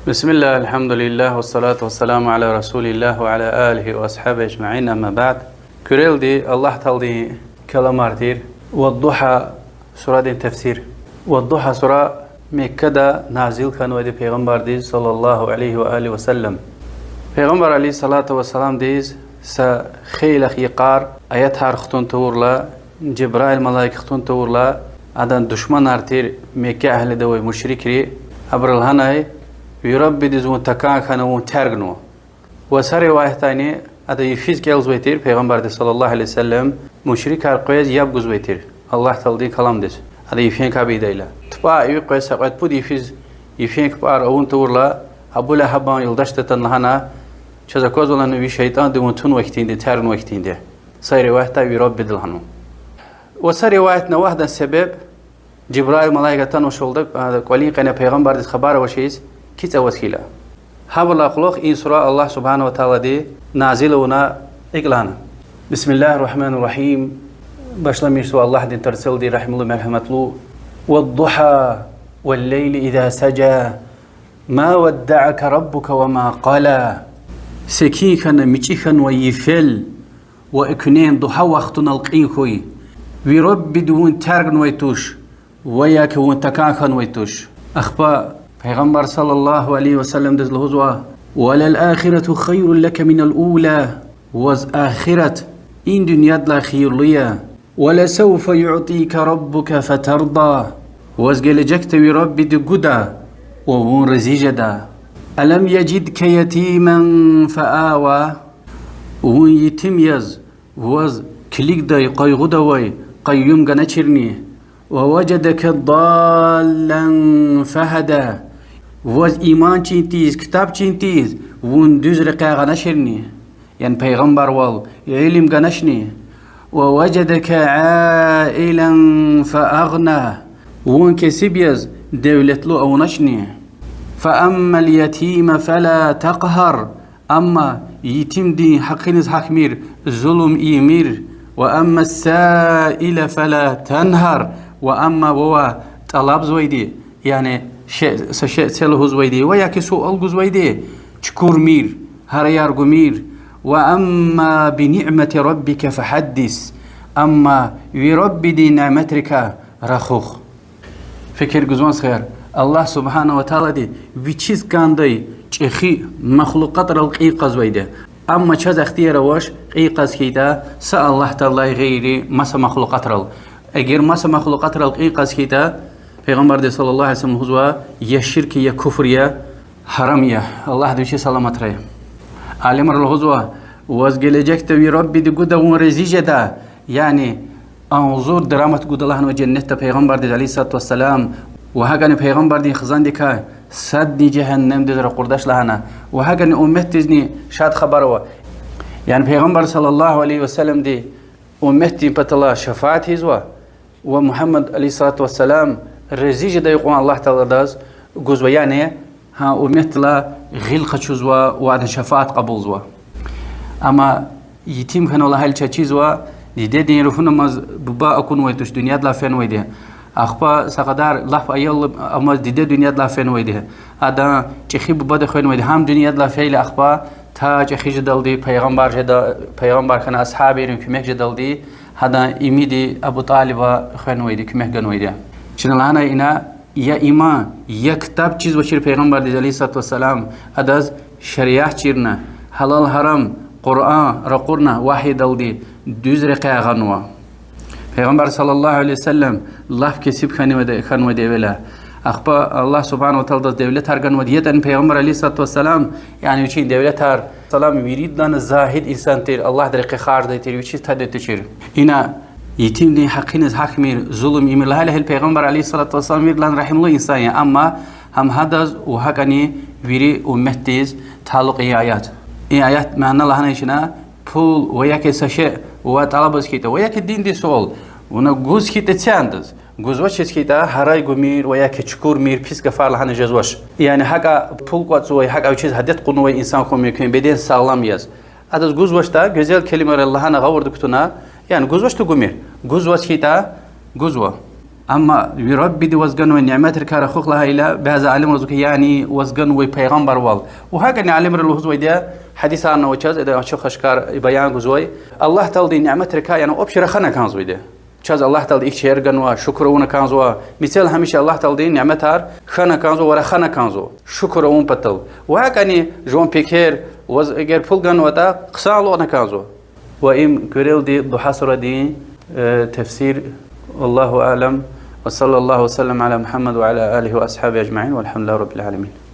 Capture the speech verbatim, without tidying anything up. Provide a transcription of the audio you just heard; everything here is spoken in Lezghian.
بسم الله، الحمد لله، والصلاة والسلام على رسول الله وعلى آله وأصحابه أجمعين، أما بعد. Куьрелди Аллагь Тааладин каламар тир, والضحى сурадин тафсир. والضحى сура Меккада назил хьанвайди Пайгъамбардиз, صلى الله عليه وآله وسلم. Пайгъамбар عليه الصلاة والسلامдиз са хейлах йикъар аятар хтун тавурла, Жабраил малаик хтун тавурла, адан душманар тир Мекке агьлида авай мушрикри, абуру лагьанай: ви Раббидиз вун такӀан хьана, вун тергнава. Ва са риваятдани ада йифиз кӀелзавай тир Пайгъамбарди, صلى الله عليه وسلم, мушрикар къвез яб гузвай тир Аллагь Тааладин каламдиз, ада йифен капӀ ийидайла. ТупӀа иви къвез, са кьвед-пуд йифиз, йифен кпӀар авун тавурла, Абу Лагьабан юлдашди атана лагьана: чаз аквазвални ви шейтӀанди вун тунвай хьтинди, тергнавай хьтинди. Са риваятда ви Раббиди лагьанва. Ва са риваятда авайдан себеб, Жабраил малаик атанвачирвал, а, кӀвалин къене Пайгъамбардиз хабар авачиз, кицӀ аваз хьайила. Гьабурулай кьулухъ и сура Аллагь سبحانه وتعالىди назил авуна икӀ лагьана. بسم الله الرحمن الرحيم. Башламишзава Аллагьдин тарцелди, регьимлу, мергьяматлу. والضحى والليل إذا سجى ما ودعك ربك وما قلى. Секин хьана, мичӀи хьанва йифел ва экуьнин дугьа вахтунал кьин хьуй, ви Раббиди вун тергнавай туш ва я вун такӀан хьанвай туш. Ахпа Пайгъамбар صلى الله عليه وسلمдиз лугьузва: وللآخرة خير لك من الأولى. Ваз ахират и дуьньядилай хийирлу я. ولسوف يعطيك ربك فترضى. Ваз гележегда ви Раббиди гуда ва вун рази жеда. ألم يجدك يتيما فآوى. Вун етим яз, ваз килигдай, къайгъуда авай къаюм ганачирни? ووجدك ضالا فهدى. Ваз иман чин тийиз, ктаб чин тийиз, вун дуьз рекьяй гъаначирни? Яни пайгъамбарвал, илим ганачни? ووجدك عائلا فأغنى. Вун кесиб яз, девлетлу авуначни? فأما اليتيم فلا تقهر. Амма етимдин гьакъиниз гьахьмир, зулум ийимир. وأما السائل فلا تنهر. Ва амма вавай тӀалабзавайди, яни шей, са шей це лугьузвайди ва яки суал гузвайди, чукурмир, гьараяр гумир. وأما بنعمة ربك فحدث. Амма ви Раббидин няметрикай рахух. Фикир гузван, стхаяр, Аллагь سبحانه وتعالىди Вичиз кӀандай чӀехи махлукьатрал кьин кьазвайди. Амма чаз ихтияр авач кьин кьаз хьайитӀа са Аллагь Тааладилай гъейри маса махлукьатрал. Эгер маса махлукьатрал кьин кьаз хьайитӀа, Пайгъамбарди صلى الله عليه وسلم лугьузва: я ширк я, я куфр я, гьарам я. Аллагьди вичи саламатрай. Алимар лугьузва: ваз гележегда ви Раббиди гуда, вун рази жеда, яни агъзур драмат гуда лагьанва женнетда Пайгъамбардиз عليه الصلاة والسلام, ва гьакӀни Пайгъамбардин хизандикай садни жегьеннемдиз ракъурдач лагьана, ва гьакӀни умметдизни шад хабар ава. Яни Пайгъамбар صلى الله عليه وسلمди умметдин паталай шафаат ийизва, ва Мугьаммад عليه الصلاة والسلام рази жедай кьван Аллагь Таалади адаз гузва, яни гьа умметдилай гъил къачузва ва адан шафаат кьабулзава. Амма етим хьанва лагьайла чаз чизва, дидедин руфунамаз буба акунвай туш, дуьньядилай фенвайди. Ахпа са кьадар лап аялламаз диде дуьньядилай фенвайди. Адан чӀехи бубади хвенвайди, гьам дуьньядилай фейила ахпа, та чӀехи жедалди пайгъамбар жеда-, пайгъамбар хьана асгьабийрин куьмек жедалди, гьадан имиди Абу ТӀалиба хвенвайди, куьмек ганвайди. Чна лагьанай ина, я иман, я ктаб чизвачир Пайгъамбардиз عليه الصلاة والسلام, адаз шариат чирна, гьалал-гьарам, Къуръан ракъурна, вагьйидалди дуьз рекьяй гъанва. Пайгъамбар صلى الله عليه وسلم лап кесиб хьанвайди, хьанвайди эвела. Ахпа Аллагь سبحانه وتعالىди адаз девлетар ганвайди. ЯтӀани Пайгъамбар عليه الصلاة والسلام, яни вичин девлетар, салам, виридалайни загьид инсан тир, Аллагьдин рекье харждай тир, вичиз тадай тушир. Ина етимдин гьакъиниз гьахьмир, зулум ийимир лагьайла, гьеле Пайгъамбар عليه الصلاة والسلام виридалайни регьимлу инсан я, амма гьам гьадаз ва гьакӀни вири умметдиз талукь я и аят. И аят мана лагьанай чна, пул ва яки са шей вавай тӀалабзаваз хьайитӀа, ва яки диндин суал вуна гуз хьайитӀа це адаз. Гузвачиз хьайитӀа гьарай гумир ва яки чукурмир, пис гафар лагьана жезвач. Яни гьакӀа пул кӀватӀзавай, гьакӀа вичиз адет кьунвай инсан хьун мумкин, беден сагълам яз. Адаз гузвачтӀа, гуьзел келимайрал лагьана, гъавурда кутуна, яни гузвачтӀа гумир. Гузваз хьайитӀа гузва. Амма ви Раббиди ваз ганвай ниметрикай рахух лагьайла, бязи алимри лугьузва хьи, яни ваз ганвай пайгъамбарвал. Ва гьакӀни алимри лугьузвайди я, гьадисарни ава чаз, ида ачух-ашкар баян гузвай, Аллагь Тааладин ниметрикай, яни общий, рахана кӀанзавайди. Чаз Аллагь Таалади икӀ чир ганва, шукур авуна кӀанзава. Мецел гьамиша Аллагь Тааладин ниметар хьана кӀанзава ва рахана кӀанзава, шукур авун патал. Ва гьакӀни жуван пекер, ваз эгер пул ганватӀа, хъсан алукӀна кӀанзава. Ва им куьрелди Дугьа сурадин, э, тафсир. والله أعلم، وصلى الله وسلم على محمد وعلى آله وأصحابه أجمعين، والحمد لله رب العالمين.